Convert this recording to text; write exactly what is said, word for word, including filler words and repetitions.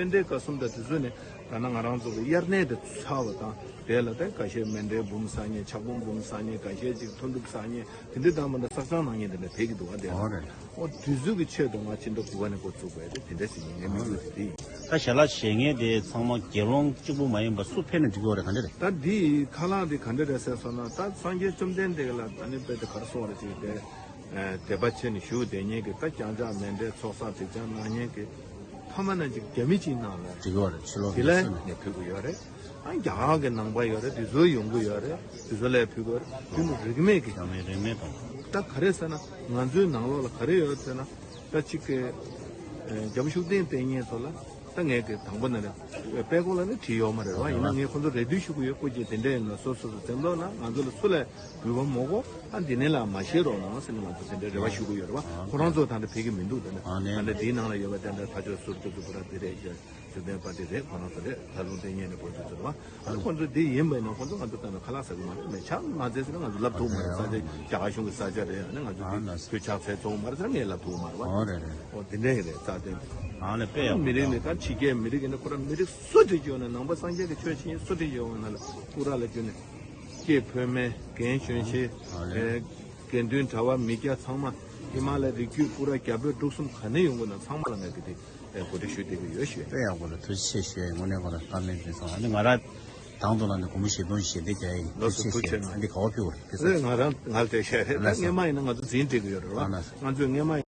རྟེན་འབྲེལ་དཀར་གསུམ་དང་དེ་ཚོ་ནི་ད་ནང་ང་རང་ཚོ་གི་དབྱར་གནས་དེ་ཚར་བ་དང་དེ་ལ་ད་ཁ་ཤས་མཎྜལ་འབུམ་བསགས་མཁན། ཕྱག་འབུམ་འབུམ་བསགས་མཁན། ཁ་ཤས་ཅིག་མཐུན་སྒྲུབ་བསགས་མཁན། དེ་འདྲའི་དང་མ་འདྲ་བསགས་སྦྱང་གནང་མཁན་དེ་འདྲ་ཕེབས་ཀྱི་འདུག་བ། དེ་ཨོ་རེད། ཨོ་དུས་ཚོད་ཀྱི་ཆེད་དུ་ང་ཕྱི་ཟླ་དགུ་པ་ནས་འགོ་བཙུགས་པ་རེད། དེ་འདྲ་ཞིག་ཡིན་ངའི་དམིགས་ཡུལ་དེ་ཡིན། ད་ཞལ་ལག་བཞེས་མཁན་དེ་ཚང་མ་རྒྱལ་ཡོངས་གཅིག་པུ་མ་ཡིན་པ་སུ་ཕེབས་ན་འགྲིག་གི་ཡོད་རེད། ག་འདྲ་རེད། ད་འདི་ཁ་ལག་འདི་ག་འདྲ་རེད་ཟེར་སོང་ན། ད་སངས་རྒྱས་བཅོམ་ལྡན་འདས་ལ་ད་ནི་དཔེ་དེ་ག་རེ་གསུངས་པ་རེད། ཅིག་དེ་དད་པ་ཆེ་ནས་བཞུགས་བསྡད་མཁན་གྱི་ད་རྐྱང་ཕྱག་མཎྜལ་ཚོགས་བསགས་སྒྲིབ་སྦྱང་གནང་མཁན་གྱི་ཐ་མ་ན་ཅིག་རྒྱ་མི་གཅིག་ནང་ལ་འགྲིག་གི་ཡོད་རེད། ཕྱི་ལོགས་དེ་ལ་ནས་ཕེབས་ཀྱི་ཡོད་རེད། ཨ་རྒྱ་གར་གྱི་ནང་པ་ཡོད་རེད། དེ་ཚོ་ཡོང་གི་ཡོད་རེད། དེ་ཚོ་ལ་ཕེབས་ཀྱི་ཡོད་རེད། དེ་ནི་རིས་མེད་ཀྱི། རིས་མེད་རིས་མེད་དང་། ད་ག་རེ་ཟེར་ན་ང་ཚོའི་ནང་ལོགས་ལ་ག་རེ་ཡོད་ཟེར་ན། ད་གཅིག་གི་ཨེ་རྒྱལ་པོ་ཤུགས་ལྡན་ལྟས་ངན་ཚོ་ལ་ད་ངས་ཀྱི་དང་པོ་ནས་རེད། དཔེ་ཁོ་ལ་ནི་བྲིས་ཡོད་མ་རེད་བ། ཡིན་ན་ངས་ཁོ་ཚོ་རེ་འདུན་ཞུ་གི་ཡོད། སྐུ་མཁྱེན་དེ་འདྲ་ཡིན་ན་སོ་སོ་སོ་འཛེམ་ལོག་ན་ང་ཚོ་ལ་སུ་ལ་འབུལ་བ་མོ་གོ་ཨ་འདི་ནས་ལ་མ་བཞེས་རོགས་གནང་ཟེར་ནས་ང་ཚོ་དེ་འདྲའི་རེ་བ་ཞུ་གི་ཡོད་རེད་བ། ཁོ་རང་ཚོ་ད་ལྟ་ཕེབས་ཀྱི་མི་འདུག་ད་ལྟ་ད་ལྟ་དེའི་ནང་ལ་ཡོད་པ་དེ་འདྲ་ཕ་ཆོས་ཟུར་དུ་ཟུར་པོ་ར་དེ་རེད། ཞུ་ལྡན་པ་དེ་རེད། ཁོ་རང་ཚོ་རེད། ལྷ་ལུང་བསྟེན་མཁན་ནས་བོད་དུ་ཚུར་བ། ཨ་ནི་ཁོ་ཚོ་འདི་ཡིན་པ་ཡིན་ན་ཁོ་ཚོ་ང་ཚོ་ལྟ་ན་ཁ་ལག་ཟ་གི་མ་རེད། མེད་ཆ་མ་ཟེར་ཟེར་ན་ང་ཚོ་ལབ་ཐུབ་མ་རེད། ས་ཆ་རྒྱ་གར་གཞུང་གི་ས་ཆ་རེད། ཨ་ནི་ང་ཚོ་འདི་བོད་ཆགས་ཚད་ཚོང་མ་རེད་ཟེར་ངས་ལབ་ཐུབ་མ་རེད་བ། ཨོ་རེད་རེད། ཨོ་དེ་འདྲ་ཡིན་རེད། རྩ་དོན་དེ་ཨ་ནི་དཔེ་ཡག་པོ་མི་རིགས་ནི་ད་ཕྱི་རྒྱལ་མི་རིགས་ཡིན་ན་ཁོ་རང་མི་རིགས་སུ་འདྲ་ཅིག་ཡོང་ན་ནང་པ་སངས་རྒྱས་ཀྱི་ཆོས་ཤིག་ཡིན་སུ་འདྲ་ཅིག་ཡོང་ན་ལ་སྐུ་ར་ལ་བརྒྱུད་ནས་སྐྱེས་ཕོ་མོ་རྒན་གཞོན་ཆེ་ཨ་ནི་དགེ་འདུན་གྲྭ་བ་མི་སྐྱ་ཚང་མ་ཧི་མ་ལ་རི་རྒྱུད་སྐུ་ར་རྒྱ་བོད་འབྲུག་གསུམ་ག་ནས་ཡོང་དགོས་ན་ཚང་མ་ལ་ངས་ཀྱི་དེ། ཨེ་གོ་སྒྲིག་ཞུས་བསྡད་ཀྱི་ཡོད་ཞུ། དཔེ་ཡག་པོ་རེད། ཐུགས་རྗེ་ཆེ་ཞུ། དངོས་གནས་ཁོ་རང་བཀའ་མོལ་འདི་སོང་། ཨ་ནི་ང་རང་དང་དུ་ལ་ནི་སྒོར་མོ་བཞི་སྟོང་ཞིག་བཞེས་བསྡད་ཀྱི་ཡིན། ལགས་སོ། ཐུགས་རྗེ་ཆེ། ཐུགས་རྗེ་ཆེ་གནང་། ཨ་འདི་ག་བ་ཕུལ་བ་རེད། ཁྱེད་ཚོས། ང་རང་ང་ལ་དེ་བཤད་རེད། ད་ལགས་སོ། སྔས་མ་ཡིན་ན་ང་ཚོ་འཛིན་བསྡད་ཀྱི་ཡོད་རེད་བ། ཨ་ལགས་སོ། ང་ཚོས་སྔས་མ་ཡིན།